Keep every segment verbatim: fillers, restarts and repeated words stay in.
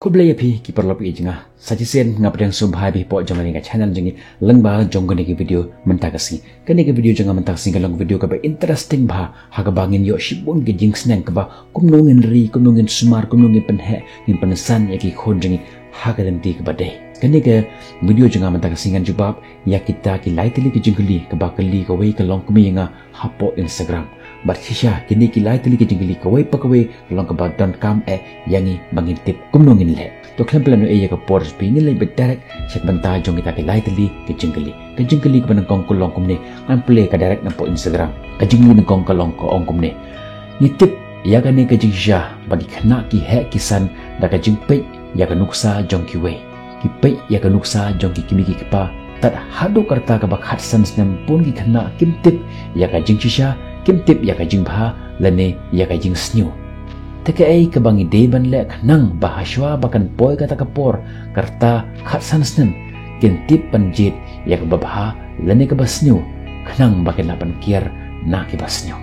Khublei ïa phi ki paralok ïa jong nga. Sa shisien nga pdiang sngewbha ïa phi hapoh jong kane ka channel jong ngi lyngba jong kane ka video mynta ka sngi. Kane ka video jong nga mynta ka sngi ka long video kaba interesting bha ha kaba ngin ïoh shibun ki jingsneng kaba kumno ngin ri, kumno ngin sumar, kumno ngin pynheh, ngin pynsan ïa ki khun jong ngi ha ka lynti kaba dei. Kane ka video jong nga mynta ka sngi ngan jubab ïa kita ki lai tylli ki jingkylli kaba kylli kawei ka longkmie ïa nga hapoh Instagram. Bad shisha kine ki lai tylli ki jingkylli kawei pa kawei ka long kaba donkam eh ïa ngi ba ngin tip kumno ngin leh. To khlem pynlong ïa ka por phi ngin leit beit direct sha ka bynta jong kita ki lai tylli ki jingkylli. Ka jingkylli kaba nyngkong ka long kumne, ngan plie ka direct napoh Instagram. Ka jingkylli nyngkong ka long ka ong kumne. Ngi tip ïa kane ka jingshisha ba ki khynnah ki heh ki san da ka jingpeit ïa ka nuksa jong kiwei. Ki peit ïa ka nuksa jong ki kmie ki kpa. Tad haduh ka rta kaba khatsan snem bun ki khynnah kim tip ïa ka jingshisha, kim tip ïa ka jingbha lane ïa ka jingsniew. Te kaei kaba ngi dei ban leh khnang ba hashwa ba kan poi kata ka por ka rta khatsan snem kin tip ban jied ïa kaba bha lane kaba sniew khnang ba kin lah ban kiar na kiba sniew.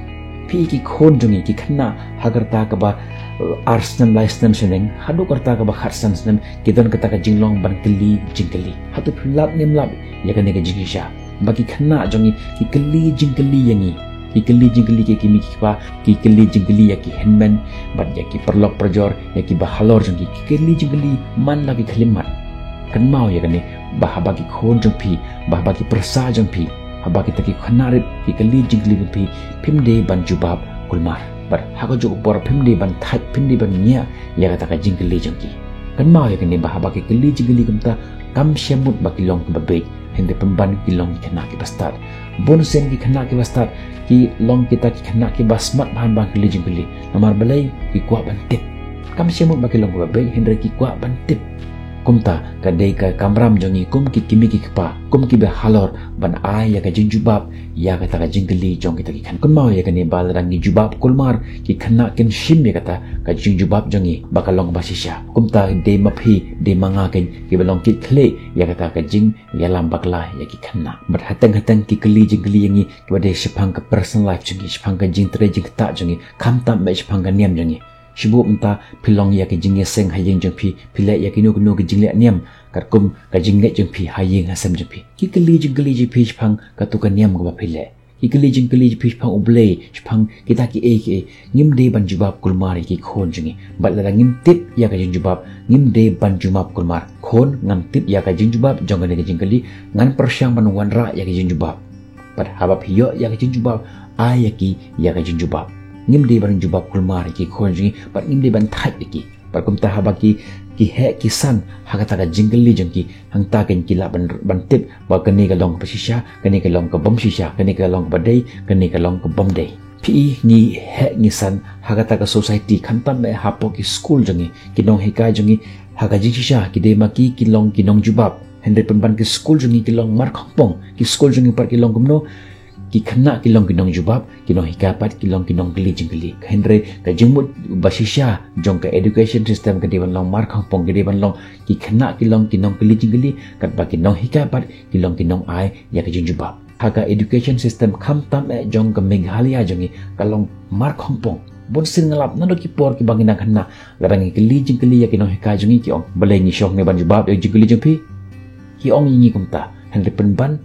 Phi ki khun jong ngi ki khynnah ha ka rta kaba, eh, ar snem lai snem shaneng haduh ka rta kaba khatsan snem ki don kata ka jinglong ban kylli jingkylli. Hato phi lap ngim lap ïa kane ka jingshisha ba ki khynnah jong ngi ki kylli jingkylli ïa ngi. Ki kylli jingkylli ïa ki kmie ki kpa, ki kylli jingkylli ïa ki hynmen bad ïa ki paralok parajor, ïa kiba halor jong ki, ki kylli jingkylli man la ki khyllipmat. Kynmaw ïa kane ba haba ki khun jong phi, ba haba ki pyrsa jong phi, haba kita ki khynnah rit ki kylli jingkylli jong phi, phim dei ban jubab kulmar. Bad ha kajuh ka por phim dei ban thait, phim dei ban ngiah ïa kata ka jingkylli jong ki. Kynmaw ïa kane ba haba ki kylli jingkylli kumta kam shym mut ba ki long kiba bieit, hynrei pynban ki long ki khynnah kiba stad. Bun sien ki khynnah kiba stad ki long kita ki khynnah kiba smat bha ban kylli jingkylli. Namar balei? Ki kwah ban tip. Kam shym mut ba ki long kiba bieit, hynrei ki kwah ban tip. Kumta ka dei ka kamram jong ngi kum ki kmie ki kpa, kum kiba halor ban ai ïa ka jingjubab ïa kata ka jingkylli jong kita ki khynnah. Kynmaw ïa kane ba lada ngi jubab kulmar ki khynnah kin shim ïa kata ka jingjubab jong ngi ba ka long ba shisha. Kumta dei ma phi, dei ma nga keiñ kiba long kit khlieh ïa kata ka jingïalam bakla ïa ki khynnah. Bad hateng hateng ki kylli jingkylli ïa ngi kiba dei shaphang ka personal life jong ngi, shaphang ka jingtrei jingktah jong ngi, khamtam eh shaphang ka niam jong ngi. Shibun mynta phi long ïa ka jingïaseng ha ïing jong phi, phi leh ïa kino kino ka jingleh niam katkum ka jingngeit jong phi ha ïing ha sem jong phi. Ki kylli jingkylli jong phi shaphang kato ka niam kaba phi leh. Ki kylli jingkylli jong phi shaphang U Blei, shaphang kita kiei kiei. Ngim dei ban jubab kulmar ïa ki khun jong ngi. Bad lada ngim tip ïa ka jingjubab, ngim dei ban jubab kulmar. Khun, ngan tip ïa ka jingjubab jong kane ka jingkylli, ngan pyrshang ban wanrah ïa ka jingjubab. Bad haba phi ïoh ïa ka jingjubab, ai ïa ki ïa ka jingjubab. Ngim dei ban jubab kulmar ïa ki khun jong ngi, bad ngim dei ban thait ïa ki. Bad kumta haba ki, ki heh ki san ha kata ka jingkylli jong ki, hangta keiñ ki lah ban, ban tip ba kane ka long kaba shisha, kane ka long kabym shisha, kane ka long kaba dei, kane ka long kabym dei. Phi i, ngi heh ngi san ha kata ka society, khamtam eh hapoh ki skul jong ngi, ki nonghikai jong ngi ha ka jingshisha ki dei ma ki ki long ki nongjubab. Hynrei pynban ki skul jong ngi ki long markhongpong, ki skul jong ngi pat ki long kumno? Ki khynnah ki long ki nongjubab, ki nonghikai pat ki long ki nongkylli jingkylli. Hynrei ka jingmut ba shisha jong ka education system ka dei ban long markhongpong, ka dei ban long ki khynnah ki long ki nongkylli jingkylli, katba ki nonghikai pat ki long ki nongai ïa ka jingjubab. Ha ka education system khamtam eh jong ka Meghalaya jong ngi ka long markhongpong. Bun sien nga lap naduh ki por kiba ngi nang khynnah, lada ngi kylli jingkylli ïa ki nonghikai jong ngi ki ong, balei ngi shong ne ban jubab ïa jingkylli jong phi? Ki ong ïa ngi kumta. Hynrei pynban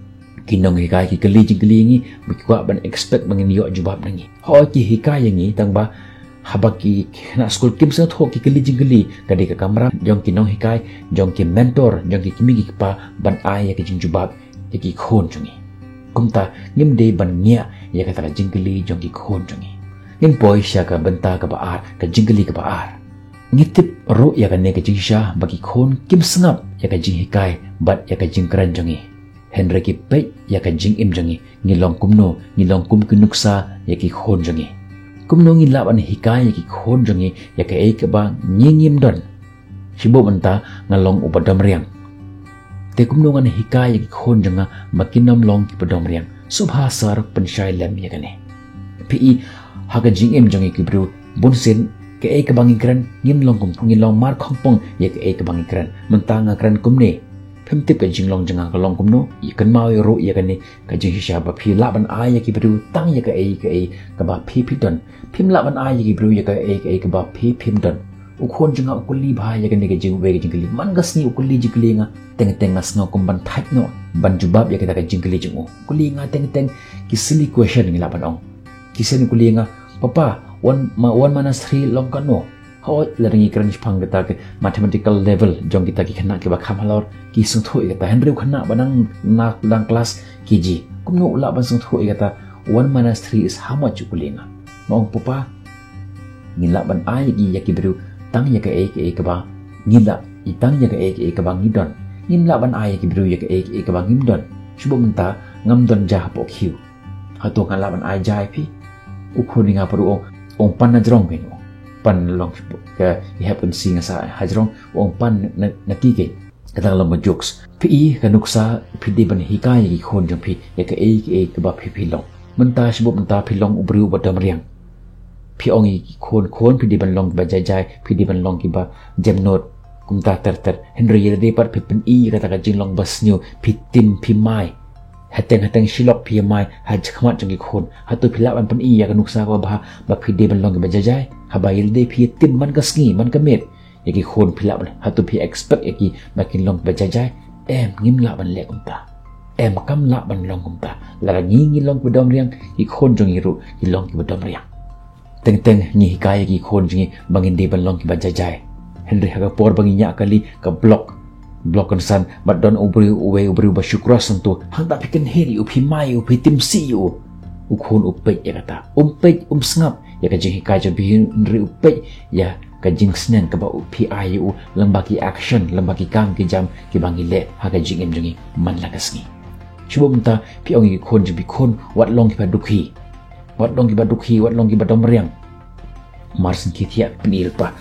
ki nonghikai ki kylli jingkylli ïa ngi, ba ki kwah ban expect ba ngin ïoh jubab na ngi. Hooid ki hikai ïa ngi tang ba haba ki khynnah skul kim sngewthuh ki kylli jingkylli, ka dei ka kamram jong ki nonghikai, jong ki mentor, jong ki kmie ki kpa ban ai ïa ki jingjubab ïa ki khun jong ngi. Kumta ngim dei ban ngiah ïa kata ka jingkylli jong ki khun jong ngi. Ngin poi sha ka bynta kaba ar, ka jingkylli kaba ar. Ngi tip ruh ïa kane ka jingshisha ba ki khun kim sngap ïa ka jinghikai bad ïa ka jingkren jong ngi. Hynrei ki peit ïa ka jingim jong ngi, ngi long kumno, ngi long kum ki nuksa ïa ki khun jong ngi. Kumno ngin lah ban hikai ïa ki khun jong ngi ïa kaei kaba ngi ngim don? Shibun mynta nga long uba dom riang. Te kumno ngan hikai ïa ki khun jong nga ba kin ym long kiba dom riang? Sngewbha sar pynshai lem ïa kane. Phi i, ha ka jingim jong ngi ki briew, bun sien kaei kaba ngi kren ngim long kumno, ngi long markhongpong ïa kaei kaba ngi kren. Mynta nga kren kumne, phim tip ka jinglong jong nga ka long kumno. Ïa kynmaw ruh ïa kane ka jingshisha ba phi lah ban ai ïa ki briew tang ïa kaei kaei kaba phi phi don. Phim lah ban ai ïa ki briew ïa kaei kaei kaba phi phim don. U khun jong nga u kylli bha ïa kane ka jingwei ka jingkylli. Man ka sngi u kylli jingkylli nga, teng teng nga sngew kum ban thait noh ban jubab ïa kata ka jingkylli jong u. U kylli nga teng teng ki silly question ngi lah ban ong. Ki sien u kylli nga, "Papa, one, ma-, one minus three long katno?" Hooid, lada ngi kren shaphang kata ka mathematical level jong kita ki khynnah kiba kham halor, ki sngewthuh ïa kata. Hynrei u khynnah ba nang na dang klas K G, kumno u lah ban sngewthuh ïa kata, "One minus three is how much?" u kylli nga. Nga ong, "Papa, ngin lah ban ai ïa ki, ïa ki briew tang ïa kaei kaei kaba ngi lah, i tang ïa kaei kaei kaba ngi don. Ngim lah ban ai ïa ki briew ïa kaei kaei kaba ngim don. Shu bun mynta ngam don ja hapoh khiew. Hato ngan lah ban ai ja ïa phi?" U khun jong nga pat u ong, "Ong pan na jrong kein, ong pan long ka i hep kan si nga sa ha jrong, ong pan na, na ki kein." Kata ka long ka jokes. Phi i ka nuksa, phi dei ban hikai ïa ki khun jong phi ïa kaei kaei kaba phi, phi long. Mynta, shu bun mynta phi long u briew uba dom riang. Phi ong ïa ki khun, "Khun, phi dei ban long kiba jai jai, phi dei ban long kiba jem nud." Kumta ter ter. Hynrei ïa lade pat phi pyni ïa kata ka jinglong ba sniew, phi tim, phi mai. Hateng hateng shi lok phi ïa mai ha khmat jong ki khun. Hato phi lah ban pyni ïa ka nuksa kaba bha ba phi dei ban long kiba jai jai? Haba ïa lade phi ïa tim man ka sngi, man ka miet ïa ki khun, phi lah ban, hato phi expect ïa ki ba kin long kiba jai jai? Em, ngim lah ban leh kumta. Em, kam lah ban long kumta. Lada ngi, ngi long kiba dom riang, ki khun jong ngi ruh ki long kiba dom riang. Teng teng ngi hikai ïa ki khun jong ngi ba ngin dei ban long kiba jai jai. Hynrei ha ka por ba ngi ñiah kali ka block, block kynsan, bad don u briew uwei, u briew ba shu cross hangto, hangta phi kynhir ïa u, phi mai ïa u, phi tim sih ïa u. U khun u peit ïa kata. Um peit, um sngap ïa ka jinghikai jong phi, hynrei u peit ïa ka jingsneng kaba u, phi ai ïa u lyngba ki action, lyngba ki kam ki jam kiba ngi leh ha ka jingim jong ngi man la ka sngi. Shu bun mynta phi ong ïa ki khun jong phi, "Khun, wat long kiba dukhi. Wat long kiba dukhi, wat long kiba dom riang." Mar shen ki thiah, pynïaid lypa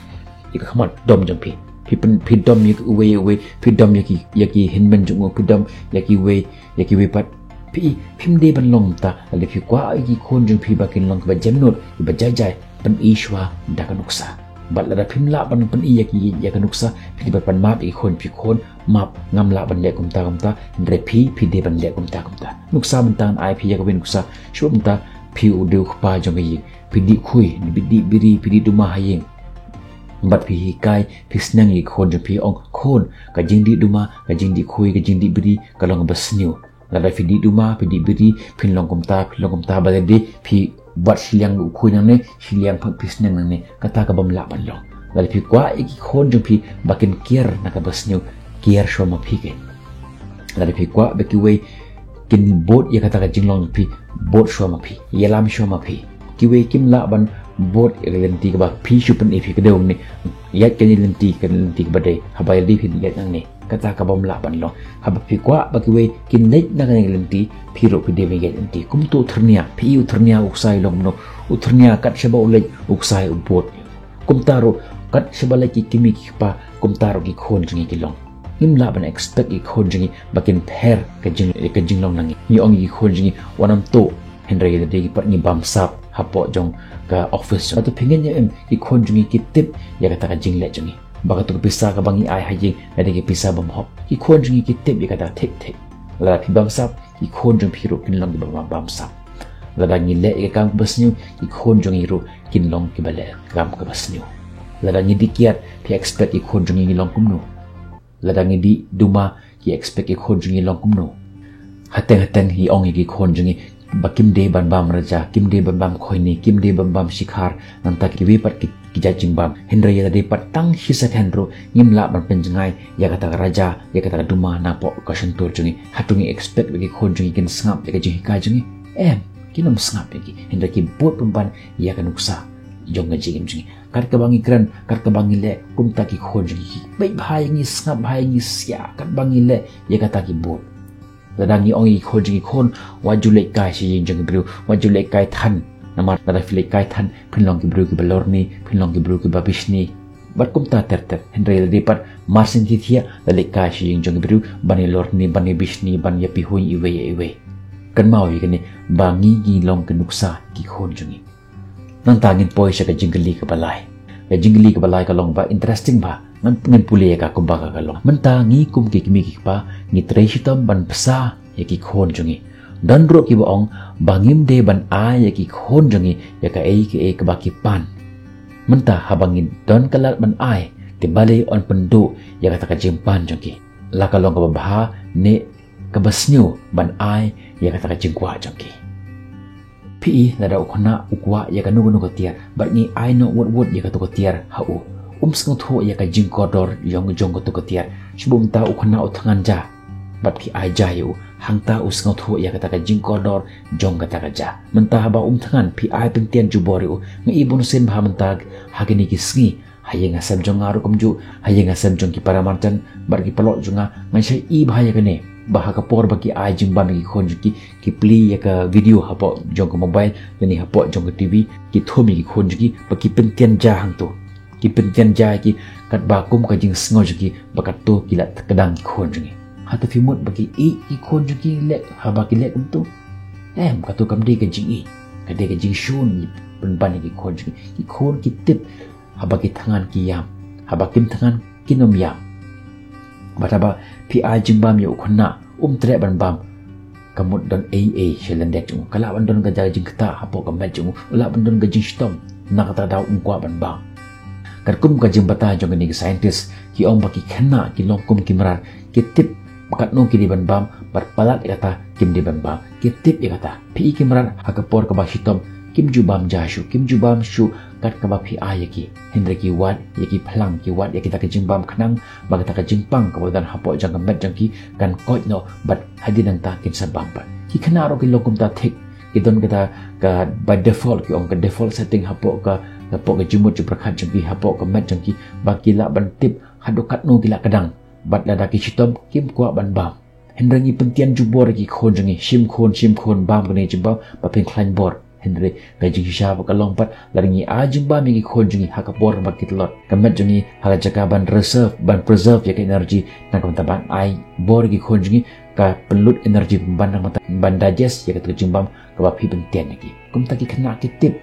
ïa ka khmat dom jong phi. Phi pyn-, phi dom ïa ki uwei uwei, phi dom ïa ki, ïa ki hynmen jong u, phi dom ïa ki wei, ïa ki wei pat. Phi, phim dei ban long kumta. Lada phi kwah ïa ki khun jong phi ba kin long kiba jem nud, kiba jai jai, pyni shuwa da ka nuksa. Bad lada phim lah ban pyni ïa ki, ïa ka nuksa, phi dei ban pan map ïa ki khun, phi, "Khun, map, ngam lah ban leh kumta kumta." Hynrei phi, phi dei ban leh kumta kumta. Nuksa mynta ngan ai phi ïa kawei ka nuksa. Shu bun mynta phi u dei u kpa jong ka ïing, phi dih khui, phi dih biri, phi dih duma ha ïing. Bad phi hikai, phi sneng ïa ki khun jong phi, ong, "Khun, ka jingdih duma, ka jingdih khui, ka jingdih biri ka long kaba sniew. Lada phi dih duma, phi dih biri, phin long kumta, phin long kumta, ba lada phi bat shiliang u khui nangne, shiliang pat phi sneng nangne." Kata kabym lah ban long. Lada phi kwah ïa ki khun jong phi ba kin kiar na kaba sniew, kiar shuwa ma phi kein. Lada phi kwah ba kiwei kin bud ïa kata ka jinglong jong phi, bud shuwa ma phi, ïalam shuwa ma phi. Kiwei kim lah ban bud ïa ka lynti kaba phi shu pyni, phi kdew hangne, ïaid kane ka lynti, kane ka lynti kaba dei, haba ïa lade phi ïaid nangne. Kata kabym lah ban long. Haba phi kwah ba kiwei kin leit na kane ka lynti, phi ruh phi dei ban ïaid lynti. Kumta u thyrnia, phi i u thyrnia u ksai long kumno? U thyrnia kat shaba u leit u ksai u bud. Kumta ruh, kat shaba leit ki kmie ki kpa, kumta ruh ki khun jong ngi ki long. Ngim lah ban expect ïa ki khun jong ngi ba kin pher ka jing, ka jinglong na ngi. Ngi ong ïa ki khun jong ngi, "Wat nym tuh." Hynrei lada ki pat ngi bamsap hapoh jong ka office jong. Hato phi ngeit ne em, ki khun jong ngi ki tip ïa kata ka jingleh jong ngi, ba kato ka pisa kaba ngi ai ha ïing ka dei ka pisa bym hok. Ki khun jong ngi ki tip ïa kata thik thik. Lada phi bamsap, ki khun jong phi ruh kin long kiba bam, bamsap. Lada ngi leh ïa ka kam kaba sniew, ki khun jong ngi ruh kin long kiba leh ka kam kaba sniew. Lada ngi dih kiad, phi expect ki khun jong ngi kin long kumno? Lada ngi dih duma, ki expect ki khun jong ngi long kumno? Hateng hateng ngi ong ïa ki khun jong ngi ba kim dei ban bam raja, kim dei ban bam khoini, kim dei ban bam shikhar, nangta kiwei pat ki, ki jait jingbam. Hynrei ïa lade pat tang shi second ruh ngim lah ban pynjngai ïa kata ka raja, ïa kata ka duma napoh ka shyntur jong ngi. Hato ngi expect ba ki khun jong ngi kin sngap ïa ka jinghikai jong ngi? Em, kin ym sngap ïa ki. Hynrei ki bud pynban ïa ka nuksa jong ka jingim jong ngi. Kat kaba ngi kren, kat kaba ngi leh, kumta ki khun jong ngi ki peit bha ïa ngi, sngap bha ïa ngi, sia kat ba ngi leh ïa kata ki bud. Lada ngi ong ïa ki khun jong ngi, "Khun, wat ju leit kai sha ïing jong ki briew, wat ju leit kai than. Namar lada phi leit kai than, phin long ki briew kiba lorni, phin long ki briew kiba bishni." Bad kumta ter ter. Hynrei lade pat mar shen ki thiah la leit kai sha ïing jong ki briew ban ïa lorni, ban ïa bishni, ban ïa pihuiñ iwei ïa iwei. Kynmaw ïa kane, ba ngi ngi long ka nuksa ki khun jong ngi. Nangta ngin poi sha ka jingkylli kaba lai. Ka jingkylli kaba lai ka long ba interesting bha. Ngan, ngan pule ïa ka kumba ka, ka long. Mynta ngi kum ki kmie ki kpa ngi trei shitom ban bsa ïa ki khun jong ngi. Don ruh kiba ong ba ngim dei ban ai ïa ki khun jong ngi ïa kaei kaei kaba ki pan. Mynta haba ngi don ka lad ban ai, te balei yn pynduh ïa kata ka jingpan jong ki? La ka long kaba bha ne kaba sniew ban ai ïa kata ka jingkwah jong ki? Phi i, lada u khynnah u kwah ïa kano kano ka tiar bad ngi ai noh wut wut ïa kato ka tiar ha u, um sngewthuh ïa ka jingkordor jong, jong kato ka tiar. Shu bun mynta u khynnah u thngan ja bad phi ai ja ïa u, hangta u sngewthuh ïa kata ka jingkordor jong kata ka ja. Mynta haba um thngan, phi ai pyntian jubor ïa u. Nga i bunsien bha mynta ha kine ki sngi, ha ïing ha sem jong nga ruh kumjuh, ha ïing ha sem jong ki para marjan bad ki paralok jong nga, nga shah i bha ïa kane, ba ha ka por ba ki ai jingbam ïa ki khun jong ki, ki plie ïa ka video hapoh jong ka mobile lane hapoh jong ka T V, ki thum ïa ki khun jong ki ba ki pyntian ja hangto. Ki pyntian ja ïa ki katba kum ka jingsngew jong ki ba katto ki la kdang ki khun jong ngi. Hato phi mut ba ki ïeit ki khun jong ki leh haba ki leh kumto? Em, kato kam dei ka jingïeit, ka dei ka jingshun pynban ïa ki khun jong ki. Ki khun ki tip, haba ki thngan ki ïam, haba kim thngan kin ym ïam. Bad haba phi ai jingbam ïa u khynnah um treh ban bam, ka mut don ei ei sha lyndet jong u. Ka lah ban don ka jingktah hapoh ka met jong u, u lah ban don ka jingshitom, na kata ka daw um kwah ban bam. Katkum ka jingbatai jong kine ki scientist, ki ong ba ki khynnah ki long kum ki mrad, ki tip katno ki dei ban bam bad palat ïa kata kim dei ban bam. Ki tip ïa kata. Phi i, ki mrad ha ka por kaba shitom kim ju bam ja shuh, kim ju bam shuh kat kaba phi ai ïa ki. Hynrei ki wad ïa ki phlang, ki wad ïa kita ki jingbam khnang ba kata ka jingpang kaba don hapoh jong ka met jong ki kan koit noh bad hadien nangta kin sa bam pat. Ki khynnah ruh ki long kumta thik, ki don kata ka by default, ki ong ka default setting hapoh ka, hapoh ka jingmut jingpyrkhat jong ki, hapoh ka met jong ki, ba ki lah ban tip haduh katno ki lah kdang. Bad lada ki shitom kim kwah ban bam. Hynrei ngi pyntian jubor ïa ki khun jong ngi, shim khun, shim khun, bam kane jingbam ba phin khlaiñ bor. Hynrei ka jingshisha ba ka long pat, lada ngi ai jingbam ïa ki khun jong ngi ha ka por ba ki tlot, ka met jong ngi ha ka jaka ban reserve, ban preserve ïa ka energy, na ka bynta ban ai bor ïa ki khun jong ngi, ka pynlut energy pynban na ka bynta ban digest ïa kata ka jingbam kaba phi pyntian ïa ki. Kumta ki khynnah ki tip.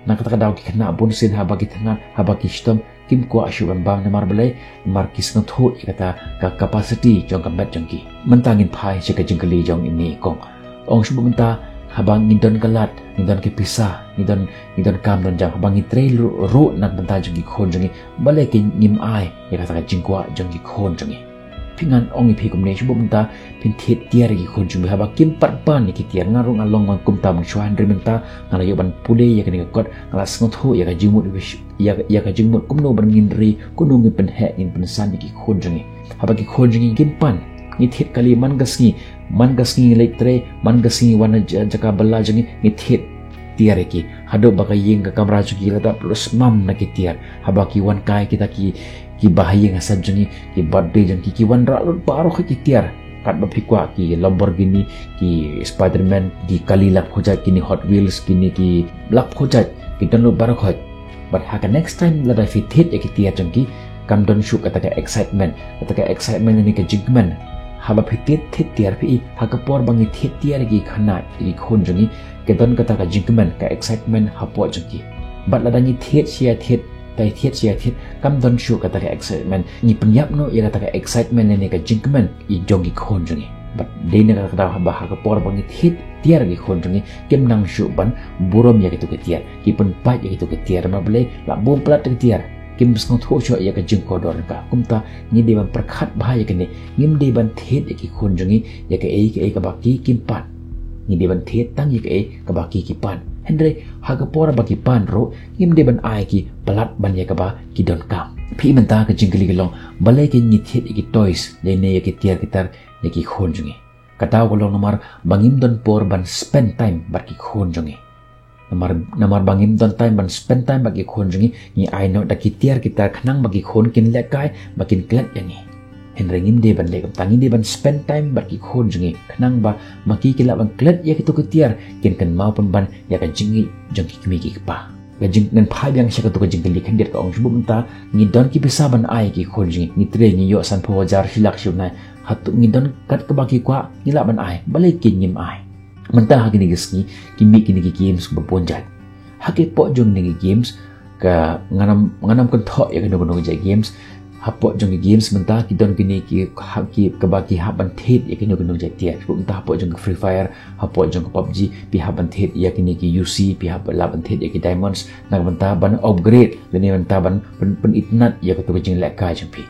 Na kata ka daw ki khynnah bunsien haba ki thngan, haba ki shitom, kim kwah shuh ban bam. Namar balei? Namar ki sngewthuh ïa kata ka capacity jong ka met jong ki. Mynta ngin phai sha ka jingkylli jong ine i kong. Ong shu ba mynta haba ngi don ka lad, ngi don ki pisa, ngi don, ngi don kam don jam, haba ngi trei ruh, ruh na ka bynta jong ki khun jong ngi, balei ki ngim ai ïa kata ka jingkwah jong ki khun jong ngi? Phi, ngan ong ïa phi kumne, shu ba mynta phin thied tiar ïa ki khun jong phi haba kim pat ban ïa ki tiar. Nga ruh nga long man kumta mynshuwa, hynrei mynta nga la ïoh ban pule ïa kane ka kot, nga la sngewthuh ïa ka jingmut, ïa, ïa ka jingmut kumno ban ngin ri, kumno ngin pynheh, ngin pynsan ïa ki khun jong ngi. Haba ki khun jong ngi kim pan, ngi thied kali man ka sngi, man ka sngi ngi leit trei, man ka sngi wan na ja-, jaka bylla jong ngi, ngi thied tiar ïa ki. Haduh ba ka ïing ka kamra jong ki la dap lusmam na ki tiar. Haba ki wan kai kita ki, ki bahaïing hasem jong ngi, ki birthday jong ki, ki wanrah lut baroh ki tiar. Katba phi kwah, ki Lamborghini, ki Spiderman, ki kali lap khujat, kine Hot Wheels, kine ki lap khujat, ki don lut baroh. Bad ha ka next time lada phi thied ïa ki tiar jong ki, kam don shuh kata ka excitement. Kata ka excitement ne ka jingkmen. Haba phi thied, thied tiar phi i, ha ka por ba ngi thied tiar ïa ki khynnah, ïa ki khun jong ngi, ka don kata ka jingkmen, ka excitement hapoh jong ki. Bad lada ngi thied sha thied, tai thied sha thied, kam don shuh kata ka excitement. Ngi pynïap noh ïa kata ka excitement ne ka jingkmen ïa jong ki khun jong ngi. Bad dei na kata ka daw haba ha ka por ba ngi thied tiar ïa ki khun jong ngi, kim nang shuh ban burom ïa kito ki tiar, ki pynpait ïa kito ki tiar, namar balei? La bun palat ki tiar. Kim sngewthuh shuh ïa ka jingkordor ka. Kumta ngi dei ban pyrkhat bha ïa kane, ngim dei ban thied ïa ki khun jong ngi ïa kaei kaei kaba ki kim pan. Ngi dei ban thied tang ïa kaei kaba ki ki pan. Hynrei ha ka por ba ki pan ruh, ngim dei ban ai ki palat ban ïa kaba ki donkam. Phi, mynta ka jingkylli ka long, balei ki ngi thied ïa ki toys, lane ïa ki tiar ki tar ïa ki khun jong ngi? Ka daw ka long namar ba ngim don por ban spend time bad ki khun jong ngi. Namar, namar ba ngim don time ban spend time bad ki khun jong ngi, ngi ai noh da ki tiar ki tar khnang ba ki khun kin lehkai, ba kin klet ïa ngi. Hynrei ngim dei ban leh kumta, ngi dei ban spend time bad ki khun jong ngi khnang ba ma ki ki lah ban klet ïa kito ki tiar, kin kynmaw pynban ïa ka jingïeit jong ki kmie ki kpa. Ka jing, ngan phai biang sha kato ka jingkylli khyndiat, ka ong shu ba mynta ngi don ki pisa ban ai ki khun jong ngi, ngi trei ngi ïoh sanphew hajar, shi lak, shi bnai. Hato ngi don kat kaba ki kwah ngi lah ban ai, balei ki ngim ai? Mynta ha kine ki sngi ki mih kine ki games ba bun jait. Ha ki pok jong kine ki games, ka ngan ym, ngan ym kynthoh ïa kano kano ka jait games. Hapoh jong ki games mynta ki don kine ki hap ki kaba ki hap ban thied ïa kino kino jait tiar. Mynta hapoh jong ki Free Fire, hapoh jong ki PUBG, phi hap ban thied ïa kine ki U C, phi hap ban lap ban thied ïa ki diamonds, na ka bynta ban upgrade, lane mynta ban pyn, pynitynnad ïa kato ka jinglehkai jong phi.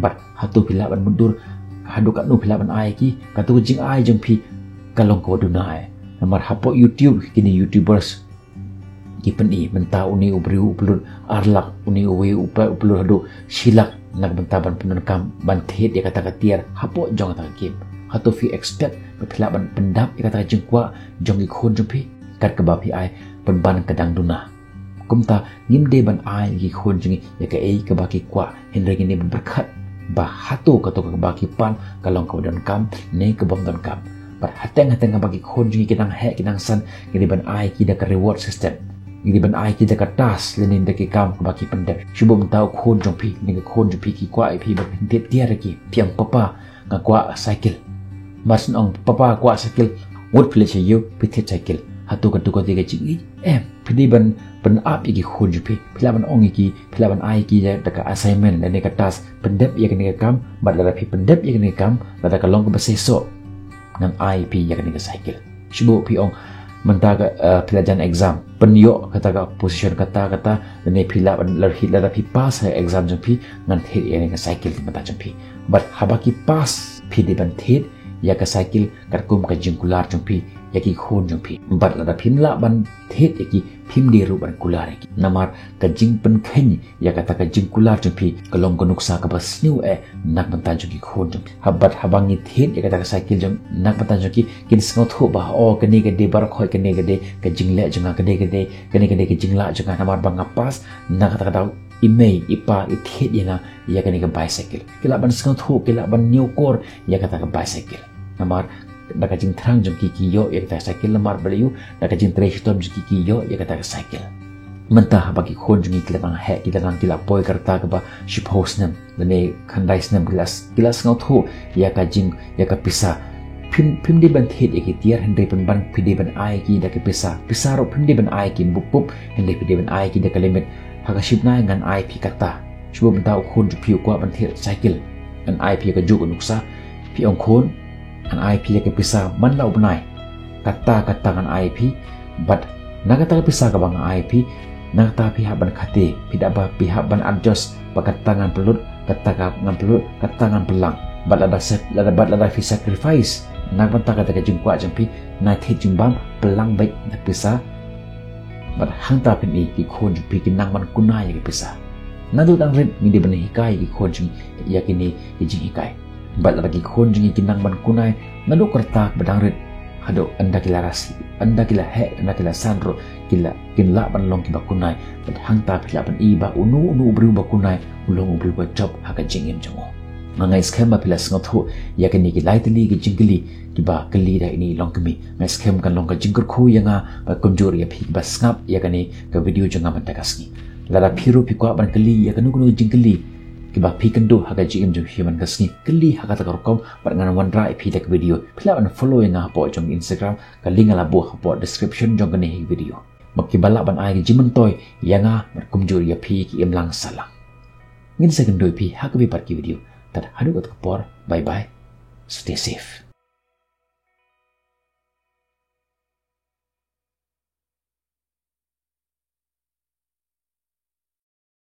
Bad hato phi lah ban mutdur, haduh katno phi lah ban ai ki, kato ka jingai jong phi ka long kaba duna eh. Namar hapoh YouTube, kine YouTubers ki pyni mynta une u briew u upload ar lak, une uwei u upload haduh shi lak, na ka bynta ban pyndonkam ban thied ïa kata ka tiar hapoh jong kata ka game. Hato phi expect ba phi lah ban pyndap ïa kata ka jingkwah jong ki khun jong phi kat kaba phi ai pynban ka dang duna? Kumta ngim dei ban ai ki khun jong ngi ïa kaei kaba ki kwah, hynrei ngin ïa pyrkhat ba hato kato kaba ki pan ka long kaba donkam ne ka bym donkam. Bad hateng hateng kaba ki khun jong ngi ki nang heh ki nang san, ngi dei ban ai ki da ka reward system. Ngi dei ban ai ki da ka task lane da ki kam kaba ki pyndep. Shu buh mynta u khun jong phi, ne ka khun jong phi ki kwah ïa phi ban thied tiar ïa ki. Phi ong, "Papa, nga kwah cycle." Mar shu ong, "Papa, kwah cycle." Ngut phi leit sha ïew, phi thied cycle. Hato kato ka dei ka jingïeit? Em, phi dei ban pyn-ap ïa ki khun jong phi. Phi lah ban ong ïa ki, phi lah ban ai ki da ka assignment lane ka task, pyndep ïa kane ka kam. Bad lada phi pyndep ïa kane ka kam, lada ka long kaba seisoh, ngan ai phi ïa kane ka cycle. Shu buh phi ong, mynta ka, eh, phi la jan exam, pynïoh kata ka position kata kata, lane phi lah ban, lada phi, lada phi pass ha exam jong phi, ngan thied ïa kane ka cycle na ka bynta jong phi. Bad haba ki pass, phi dei ban thied ïa ka cycle katkum ka jingkular jong phi ïa ki khun jong phi. Bad lada phim lah ban thied ïa ki, phim dei ruh ban kular ïa ki. Namar ka jingpynkheiñ ïa kata ka jingkular jong phi ka long ka nuksa kaba sniew eh na ka bynta jong ki khun jong phi. Haba, haba ngi thied ïa kata ka cycle jong, na ka bynta jong ki, kin sngewthuh ba, "Oh, kane ka dei baroh khoit, kane ka dei ka jingleh jong nga, kane ka dei, kane ka dei ka jinglah jong nga, namar ba nga pass, na kata ka daw i mei i pa i thied ïa nga ïa kane ka bicycle." Ki lah ban sngewthuh, ki lah ban ñiewkor ïa kata ka bicycle. Namar da ka jingthrang jong ki ki ïoh ïa kata ka cycle, namar balei? Da ka jingtrei shitom jong ki ki ïoh ïa kata ka cycle. Mynta haba ki khun jong ngi ki la nang heh, ki la nang, ki la poi ka rta kaba shiphew snem lane khyndai snem, ki la, ki la sngewthuh ïa ka jing, ïa ka pisa. Phim, phim dei ban thied ïa ki tiar, hynrei pynban phi dei ban ai ki da ka pisa. Pisa ruh phim dei ban ai ki bup bup, hynrei phi dei ban ai ki da ka limit. Ha ka shi bnai ngan ai phi kata. Shu buh mynta u khun jong phi u kwah ban thied cycle, ngan ai phi ïa kajuh ka nuksa. Phi ong, "Khun, ngan ai phi ïa ka pisa man la u bnai. Kata kata ngan ai phi, bad na kata ka pisa kaba nga ai phi, na kata phi hap ban khate, phi da ba phi hap ban adjust, ba kata ngan pynlut, kata ka ngan pynlut, kata ngan pynlang. Bad lada sa, lada, bad lada phi sacrifice na ka bynta kata ka jingkwah jong phi, na thied jingbam, pynlang beit na pisa." Bad hangta phin i ki khun jong phi ki nang ban kuna ïa ka pisa. Naduh dang rit ngi dei ban hikai ïa ki khun jong ngi ïa kine ki jinghikai. Bad lada ki khun jong ngi ki nang ban kuna naduh ka rta ba dang rit haduh ynda ki la ras, ynda ki la heh, ynda ki la san ruh, ki la, kin lah ban long kiba kuna. Bad hangta phi lah ban i ba uno uno u briew ba kuna u long u briew ba jop ha ka jingim jong u. Nga ngeit skhem ba phi la sngewthuh ïa kine ki lai tylli ki jingkylli kiba kylli da ine i longkmie. Nga ngeit skhem kan long ka jingkyrkhu ïa nga bad kumjuh ïa phi kiba sngap ïa kane ka video jong nga mynta ka sngi. Lada phi ruh phi kwah ban kylli ïa kano kano ka jingkylli kiba phi kynduh ha ka jingim jong phi man ka sngi, kylli ha kata ka rukom bad ngan wanrah ïa phi da ka video. Phi lah ban follow ïa nga hapoh jong Instagram, ka link nga la buh hapoh description jong kane hi video. Ba kiba lah ban ai ka jingmyntoi ïa nga bad kumjuh ïa phi ki imlang sahlang. Ngin sa ïakynduh ïa phi ha kawei pat ki video. Tad haduh kata ka por, bye bye. Stay safe.